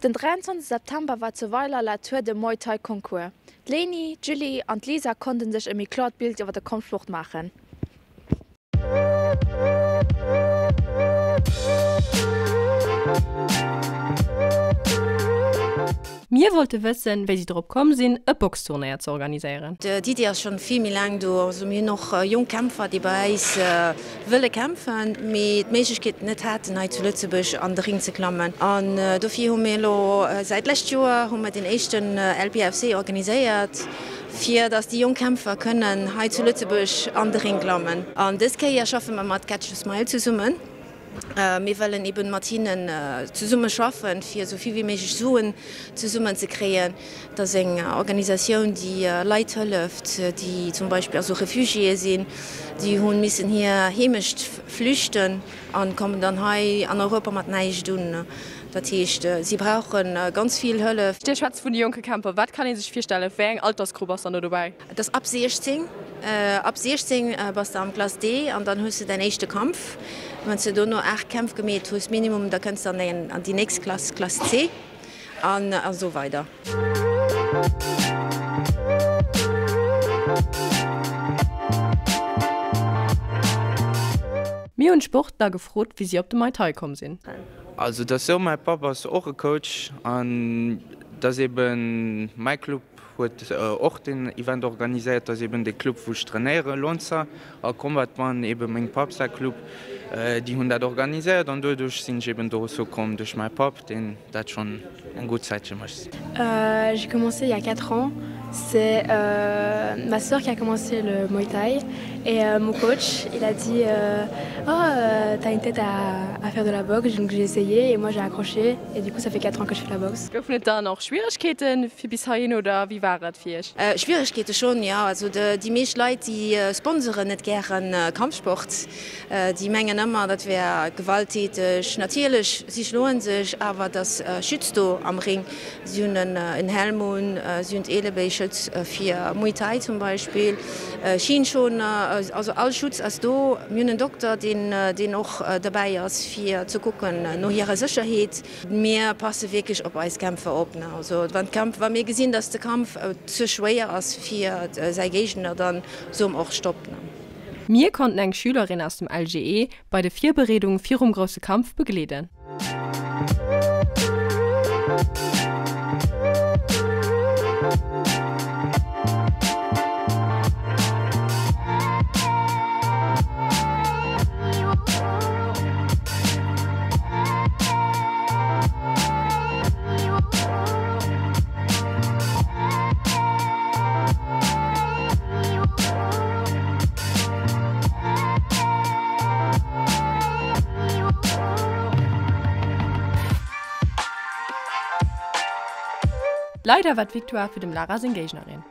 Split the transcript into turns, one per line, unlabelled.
Den 23 September war zu Weiler-la-Tour de Muay Thai Concours. D'Leni, d'Julie an d'Lisa konnten sech e méi kloert Bild iwwer de Kampfsport maachen.
Mir wollte wëssen, wéi si drop komm sinn, e Boxturnéier ze organiséieren.
D'Iddi ass schonn vill méi laang do. Also mir hunn och jonk Kämpfer, déi bei eis wëlle kämpfen, mee d'Méiglechkeet net haten, hei zu Lëtzebuerg an de Ring ze klammen. An dofir hu mir elo säit d'lescht Joer hu mir den éischten LPFC organiséiert, fir datt déi jonk Kämpfer kënnen hei zu Lëtzebuerg an de Ring klammen. An dës Kéier schaffe mer mat Catch a Smile zesummen. Mir wëllen eben mat hinnen zesumme schaffen, fir esou vill wéi méiglech Suen zesummen ze kréien. Dat ass eng Organisatioun, déi Leit hëlleft, déi zum Beispill also Refugiéë sinn, déi hu missen hir Heemecht flüchten a kommen dann hei an Europa mat näischt un. Dat heescht, si brauche ganz vill Hëllef.
Dir schwätzt vun de jonke Camper. Wat kann ee sech virstellen? Wéi eng Altersgrupp ass dann do dobäi?
Et ass ab 16. Ab 16 bass de am Classe D an dann hues de däin éischte Kampf. Wann s de dono 8 Kämpf gemeet hues minimum, da kënns de an déi nächst Klass, Klass C an esou weider.
Mir hunn d'Sportler gefrot, wéi si op de Muay Thai komm sinn.
Also et ass sou, mäi Papp ass och e Coach an et ass eben mäi Club huet och den Event organiséiert, ass eben de Club wou ech trainéieren, Lonza a Combat One, eben mengem Papp säi Club, déi hunn dat organiséiert an doduerch sinn ech eben dozou komm duerch mäi Papp, deen dat schonn eng gutt Zäitche mécht.
J'ai commencé il y a 4 ans, c'est ma sœur qui a commencé le Muay Thai et mon coach il a dit oh t'as une tête à faire de la boxe donc j'ai essayé et moi j'ai accroché et du coup ça fait 4 ans que je fais de la boxe.
Goufen et dann och Schwieregkeeten fir bis heihin oder wéi war et fir iech?
Schwieregkeete schonn, jo. Also déi meescht Leit déi sponsoren net gären Kampfsport. Déi mengen ëmmer dat wär gewalttäteg. Natierlech, si schloen sech, awer et ass Schütz do am Ring. Si hunn en Helm un, si hunn d'Eelebéischëtz fir Muay Thai zum Beispill, Schienschoner, also all Schutz ass do. Mir hunn en Dokter, deen och derbäi ass fir ze kucken no hirer Sécherheet. Mir passe wierklech op eis Kämpfer op. Also wann d'Kämpf, wa mir gesinn, datt de Kampf ze schwéier ass fir säi Géigner, da soe mer och Stopp.
Mir konnten eng Schülerin aus dem LGE bei de Virbereedunge virum grousse Kampf begleeden. Leider war d'Victoire fir dem Lara seng Géignerin.